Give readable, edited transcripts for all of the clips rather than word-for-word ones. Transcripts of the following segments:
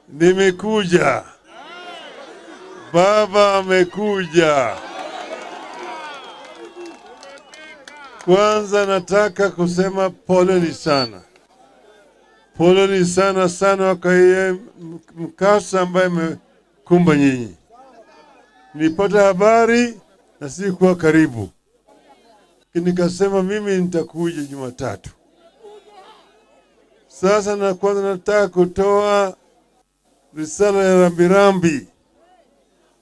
Nimekuja. Baba amekuja. Kwanza nataka kusema poleni sana. Poleni sana sana kwa hii mkasa ambaye imekumba nyinyi. Nilipata habari na sikuwa karibu. Nikasema mimi nitakuja Jumatatu. Sasa na kwanza nataka kutoa risala ya rambirambi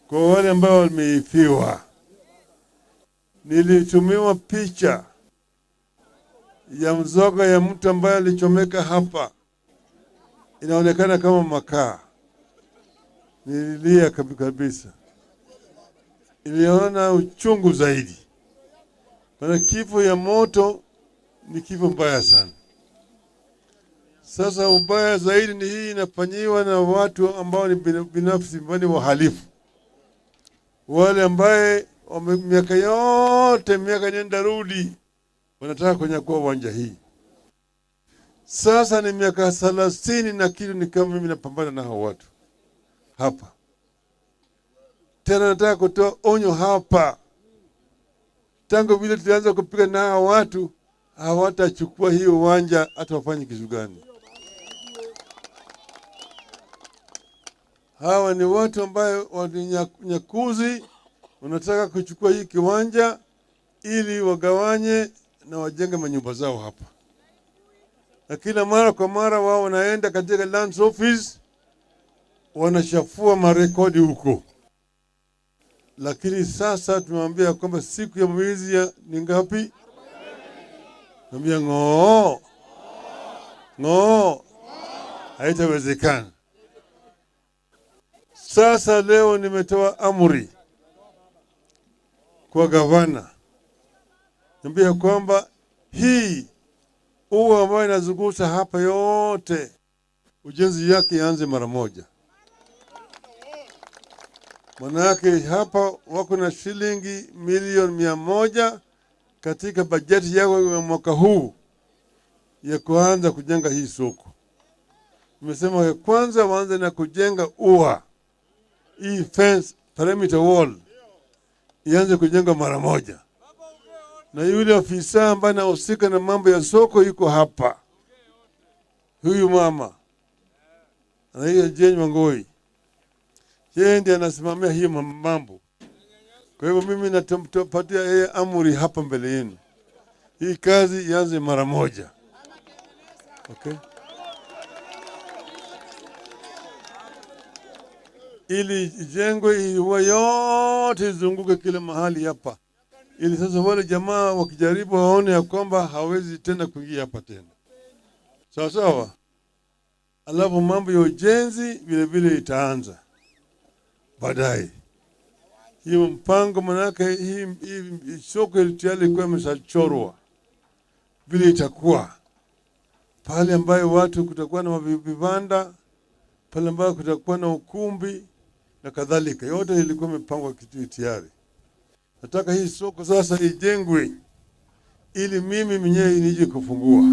kwa wale ambao wameifiwa. Nilitumiwa picha ya mzoga ya mtu ambaye alichomeka hapa. Inaonekana kama makaa. Nililia kabisa. Niliona uchungu zaidi. Maana kifo ya moto ni kifo mbaya sana. Sasa ubaya zaidi ni hii inafanyiwa na watu ambao ni binafsi, ambao ni wahalifu. Wale ambaye miaka yote, miaka nenda rudi, wanataka kunyakua uwanja hii. Sasa ni miaka 30 na kitu ni kama mimi napambana na hao watu hapa. Tena nataka kutoa onyo hapa. Tangu vile tulianza kupiga na hao watu, hawatachukua hiyo uwanja hata wafanye kitu gani. Hawa ni watu ambao ni nyakuzi, wanataka kuchukua hii kiwanja ili wagawanye na wajenge manyumba zao hapa. Na kila mara kwa mara wao wanaenda katika lands office wanachafua marekodi huko. Lakini sasa tumemwambia kwamba siku ya mwizi ni ngapi? Naambia ngoo. Ngoo. Haitawezekana. Sasa leo nimetoa amri kwa gavana. Niambia kwamba hii ua ambayo inazunguka hapa yote ujenzi yake ianze mara moja. Manake hapa wako na shilingi milioni 100 katika bajeti yao ya mwaka huu ya kuanza kujenga hii soko. Nimesema kwanza waanze na kujenga ua. Hii fence, perimeter wall ianze kujenga mara moja. Na yule afisa ambaye anahusika na mambo ya soko yuko hapa. Huyu mama anaitwa Jane Wangoi. Yeye ndiye anasimamia hiyo mambo. Kwa hivyo mimi natampatia yeye amri hapa mbele yenu. Hii kazi ianze mara moja. Okay? Ili ijengwe ua yote izunguke kila mahali hapa. Ili sasa wale jamaa wakijaribu waone ya kwamba hawezi tena kuingia hapa tena. Sawa sawa. Alafu mambo ya ujenzi vile vile itaanza baadaye. Hiyo mpango manake hii soko ilikuwa imeshachorwa vile itakuwa. Pale ambayo watu kutakuwa na vibanda, pale ambayo kutakuwa na ukumbi na kadhalika. Yote ilikuwa imepangwa kitu tayari. Nataka hii soko sasa ijengwe ili mimi mwenyewe nije kufungua.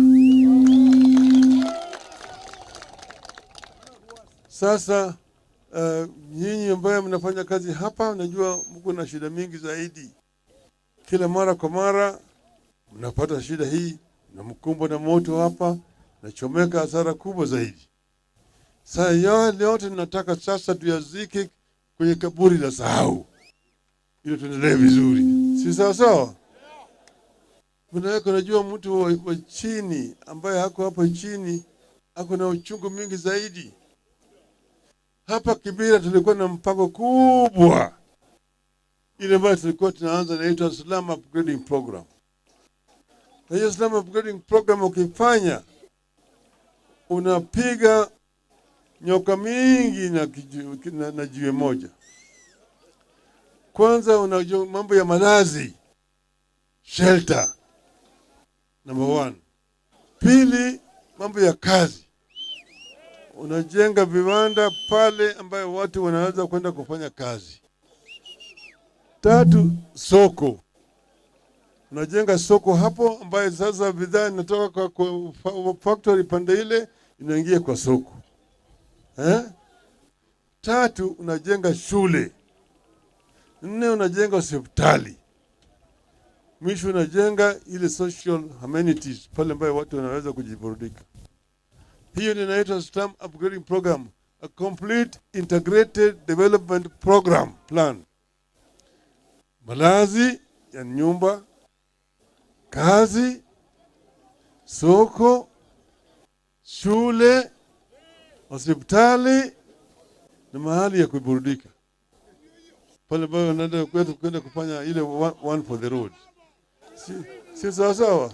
Sasa nyinyi ambaye mnafanya kazi hapa, najua mko na shida mingi zaidi. Kila mara kwa mara mnapata shida hii, na mkumbo na moto hapa, na chomeka hasara kubwa zaidi. Sasa yote nataka sasa tuyazike kwenye kaburi la sahau, ili tuendelee vizuri. Si sawa sawa? Unajua mtu wa chini ambaye hako hapo chini ako na uchungu mingi zaidi. Hapa Kibera tulikuwa na mpango kubwa ile ambayo tulikuwa tunaanza, inaitwa Slum Upgrading Program. Na hiyo Slum Upgrading Program ukifanya unapiga nyoka mingi na jiwe moja. Kwanza unajua mambo ya malazi, shelter number 1. Pili, mambo ya kazi. Unajenga viwanda pale ambayo watu wanaweza kwenda kufanya kazi. Tatu, soko. Unajenga soko hapo ambayo sasa bidhaa inatoka kwa factory pande ile inaingia kwa soko. Tatu, unajenga shule. Nne, unajenga hospitali. Mwisho unajenga ile social amenities pale ambayo watu wanaweza kujiburudika. Hiyo ndio inaitwa slum upgrading program, a complete integrated development program plan. Malazi ya nyumba, kazi, soko, shule, hospitali na mahali ya kuburudika. Pale ambayo wanaenda kwetu kwenda kufanya ile one for the road. Si sawa sawa?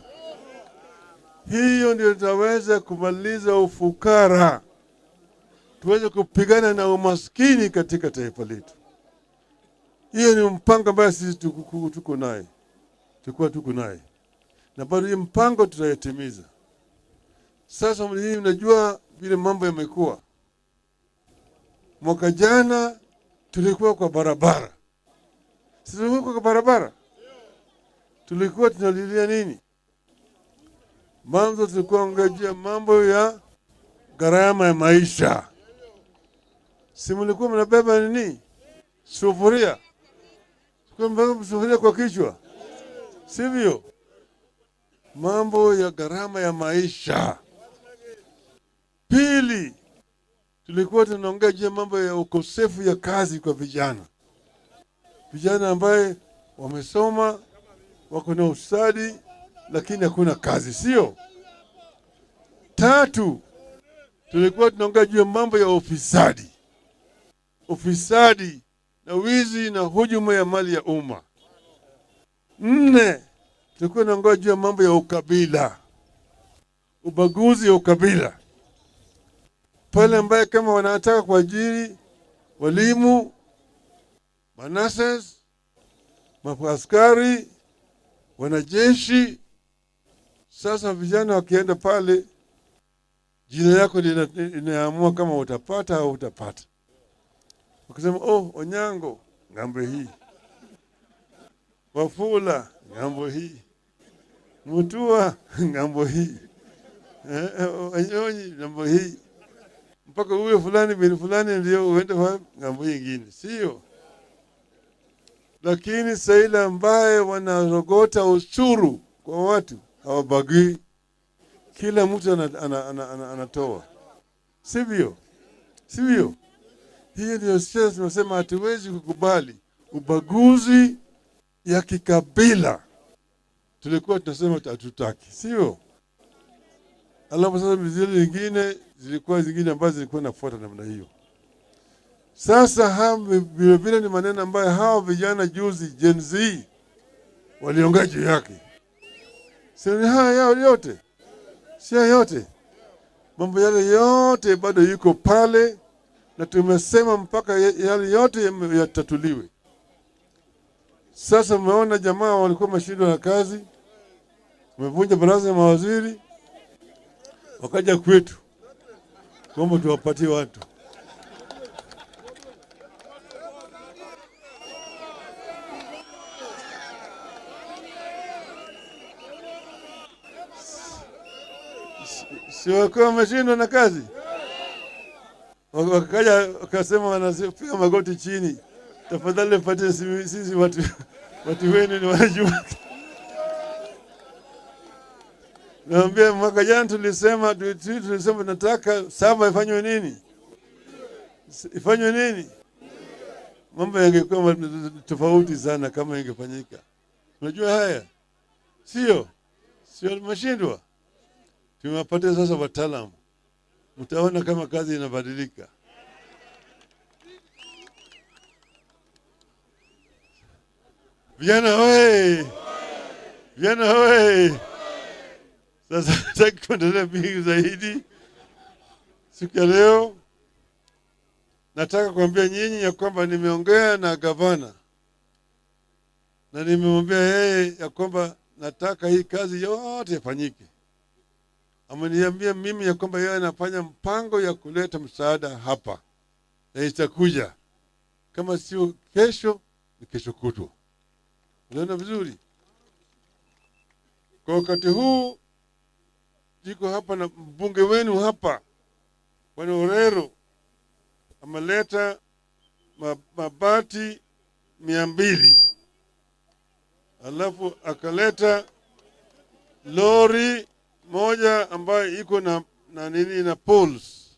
Hiyo ndio tutaweza kumaliza ufukara, tuweze kupigana na umaskini katika taifa letu. Hiyo ni mpango ambayo sisi tuko naye, tulikuwa tuko naye, na bado hii mpango tutaitimiza. Sasa hii mnajua vile mambo yamekuwa. Mwaka jana tulikuwa kwa barabara. Sisi tulikuwa kwa barabara. Tulikuwa tunalilia nini? Mwanzo tulikuwa ngojea mambo ya gharama ya maisha. Si mlikuwa mnabeba nini? Sufuria. Tulikuwa mnabeba sufuria kwa kichwa. Sivyo? Mambo ya gharama ya maisha. Pili, tulikuwa tunaongea juu ya mambo ya ukosefu ya kazi kwa vijana. Vijana ambaye wamesoma, wako na ustadi, lakini hakuna kazi, sio? Tatu, tulikuwa tunaongea juu ya mambo ya ufisadi. Ufisadi na wizi na hujuma ya mali ya umma. Nne, tulikuwa tunaongea juu ya mambo ya ukabila. Ubaguzi wa ukabila. Pale ambaye kama wanataka kuajiri walimu, manases, maaskari, wanajeshi, sasa vijana wakienda pale, jina yako linaamua kama utapata au utapata. Wakisema, oh, Onyango, ngambo hii. Wafula, ngambo hii. Mutua, ngambo hii. Wanyonyi, ngambo hii. Mpaka uwe fulani bin fulani ndio uende kwa ngambo nyingine, sio? Lakini sasa ambaye wanarogota ushuru kwa watu hawabagui, kila mtu anatoa, sivyo? Sivyo? Hiyo ndio sasa tunasema hatuwezi kukubali ubaguzi ya kikabila. Tulikuwa tunasema hatutaki, sio? Alafu sasa zile nyingine zilikuwa zingine ambazo zilikuwa nafuata namna hiyo. Sasa hao vile vile ni maneno ambayo hao vijana juzi Gen Z waliongea juu yake. Sio haya yao yote. Sio yote. Mambo yale yote bado yuko pale, na tumesema mpaka yale yote yatatuliwe. Sasa umeona jamaa walikuwa mashindwa na kazi, wamevunja baraza ya mawaziri, wakaja kwetu kwamba tuwapatie watu. Si wakiwa wameshindwa na kazi, wakaja wakasema wanapiga magoti chini, tafadhali mpatie sisi watu wenu ni wajua. Naambia mwaka jana tulisema tunataka saba ifanywe nini? Ifanywe nini? Mambo yangekuwa tofauti sana kama ingefanyika. Unajua haya? Sio? Sio mashindwa. Tumewapatia sasa wataalamu. Mtaona kama kazi inabadilika. Vijana hoi! Vijana hoi! Sasa nataka kuendelea mingi zaidi. Siku ya leo nataka kuambia nyinyi ya kwamba nimeongea na gavana na nimemwambia yeye ya kwamba nataka hii kazi yote ifanyike. Ameniambia mimi ya kwamba yeye anafanya mpango ya kuleta msaada hapa na itakuja, kama sio kesho ni kesho kutwa. Unaona vizuri? Kwa wakati huu niko hapa na mbunge wenu hapa Bwana Orero ameleta mabati 200, alafu akaleta lori moja ambayo iko na nini na poles,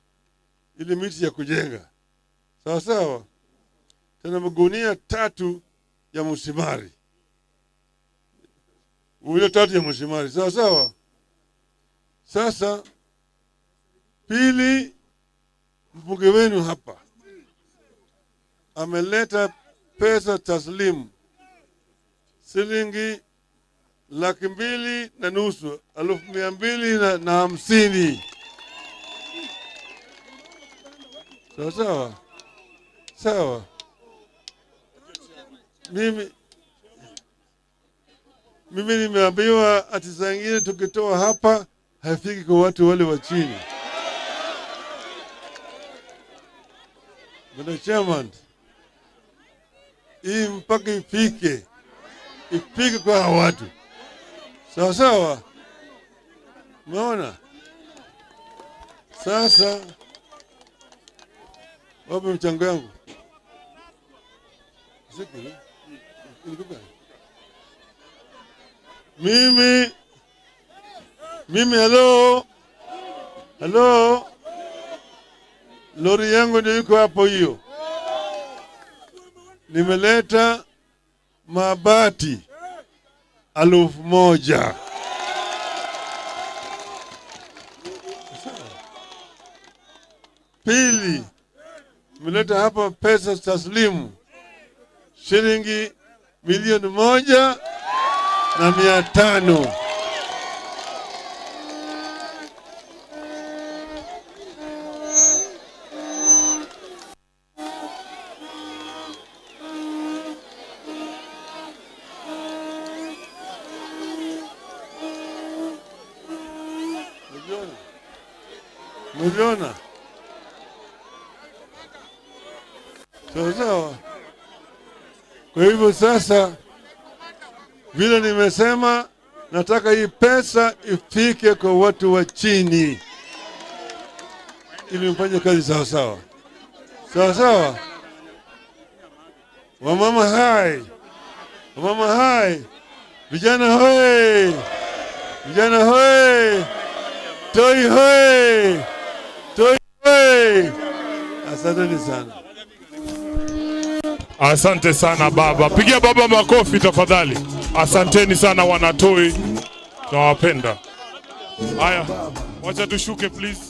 ili miti ya kujenga. Sawa sawa. Tena magunia 3 ya msimari. Gunia 3 ya msimari. Sawa sawa. Sasa pili, mbunge wenu hapa ameleta pesa taslimu shilingi 250,000, 250,000. Sawa sawa. Sawa. Mimi nimeambiwa ati saa ingine tukitoa hapa haifiki kwa watu wale wa chini. Bwana Chairman, hii mpaka ifike kwa watu. Sawa sawa. Umeona? Sasa wapi mchango yangu? Mimi hello, lori yangu ndio iko hapo hiyo. Nimeleta mabati 1000. Pili, nimeleta hapa pesa taslimu shilingi 1,500,000. Miliona. Sawa sawa. Kwa hivyo sasa, vile nimesema, nataka hii pesa ifike kwa watu wa chini ili mfanye kazi sawa sawa. Sawa sawa. Wamama hai. Wamama hai. Vijana hoi. Vijana hoi. Toi hoi. Toi hoi. Asanteni sana. Asante sana baba. Pigia baba makofi tafadhali. Asanteni sana wanatoi. Tunawapenda. Haya, wacha tushuke please.